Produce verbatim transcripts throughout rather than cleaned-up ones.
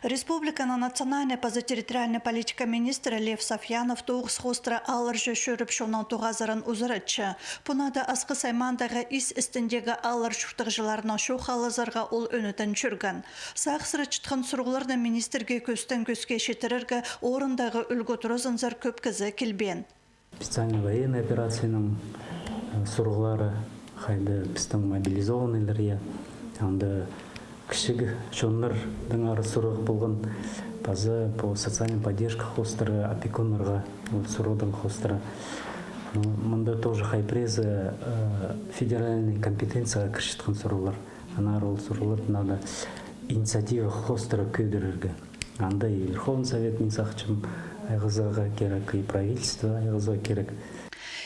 Республиканың национальнай паза территориальнай политика министрі Лев Сафьянов тоғыс хоостыра аалларҷа чӧріп, чонның тоғазарын узаратча. Пу наада Асхыс аймаандағы Ис істіндегі ааллар чуртағҷыларынаң чоох алызарға ол ӧнетін чӧрген. Сағыссыратчатхан сурығларны министрге кӧстең кӧске читірерге орындағы ӱлгӱ туразынзар кӧп кізі килбеен. Специальный военный операцияның, э, сурығлары, хайда пістің мобилизованныйлар, я, анда кічіг чоннардаңар сурығ полған, паза по социальной поддержка хоостыра, опекуннарға ол сурығдың хоостыра. Ну, мында тоже хай пірезі, э, федеральный компетенцияға кірчеткен сурығлар. Аннаңар ол сурығларды надо инициатива хоостыра кӧдірерге. Анда и Верховный Совет, мин сағынчам, айғазарға кирек, и правительство айғазарға кирек.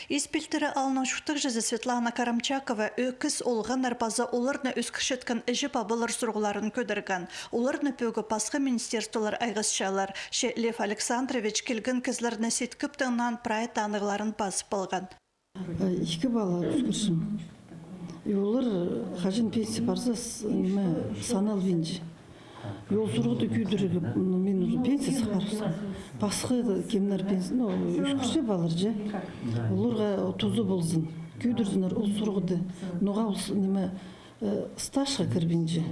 Ис Пилтірі аалның чуртағҷызы Светлана Карамчакова ӧкіс, олғаннар паза оларны ӧскірчеткен іҷе-пабалар сурығларын кӧдірген. Оларны пӧгі пасха министерстволар айғасчалар. Че Лев Александрович килген кізілерні сеткіптең наан прай танығларын пазып алған. Э, ікі пала ӧскірчем. И олар, э, хаҷан пенсия парза, с-, ниме, саналбинча. И ол сурығды кӧдірерге, ну, мин уже пенсияға парыбысхан. Пасха кемнер пенсия, ну, ӧскірче палар че. Оларға туза ползын. Кӧдірзіннер ол сурығды. Ноға ол с-, ниме, э, стажха кірбинче.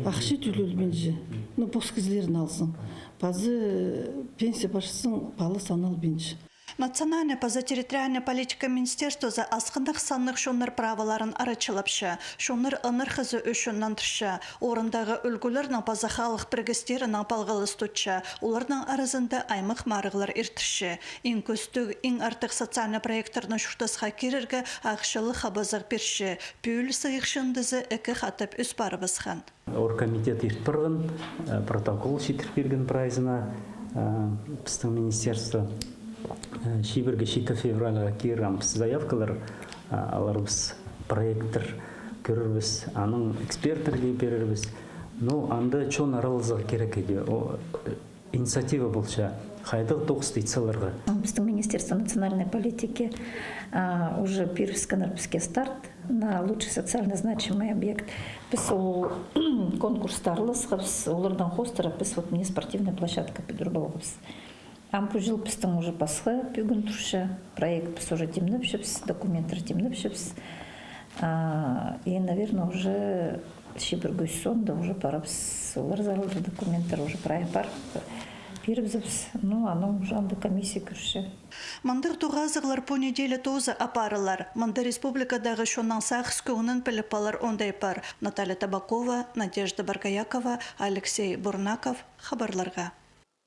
Ахча тӧлелбинче. Ну, пос кізілерін алзаң. Пазы, э, пенсия парзаң, пала саналбинча. Национальнай паза территориальнай политика министерствозы асхынах саннығ чоннар праволарын арачылапча, чоннар ынархазы ӱчӱн нандырча, орындағы ӱлгӱлернең паза халых пірігістерінең палғалыс тутча, оларның аразында аймах марығлар иртірче. Иң кӧстіг, иң артых социальнай проекттерні чуртасха кирерге ахчалығ хабазығ пирче. Пӱӱл сыйых чыындызы ікі хатап ӧс парыбысхан. Оргкомитет ирт парған, э, протокол читір пирген прайзына, э, пістің министерство. Э, чибіргі читі февральға кирербіс заявкалар, э, аларбыс проекттер кӧрербіс, анаң эксперттерге пирербіс. Ну, анда чон аралазарға кирек иді. О, э, инициатива полча, хайдағ тоғысты ит саларға. Пістің Министерство национальной политики, а, уже пирібіскеннер піске старт на лучший социально значимый объект. Піс ол конкурста араласхабыс, олардаң хоостыра піс вот мына спортивная площадка пӱдіріп алғабыс. Ам пу чыл пістің уже пасха пӱӱн турча, проект піс уже тимнепчебіс, документтер тимнепчебіс. А, и, наверное, уже чибіргі ӱс соонда уже парыбыс, олар залда документтер уже прай пар, пирібізібіс. Ну, анаң уже анда комиссия кӧрче. Мындағ тоғазығлар пу неделя тооза апарылар. Мында республикадағы чонның сағыс кӧңнін піліп алар оңдай пар. Наталья Табакова, Надежда Боргоякова, Алексей Бурнаков, хабарларға.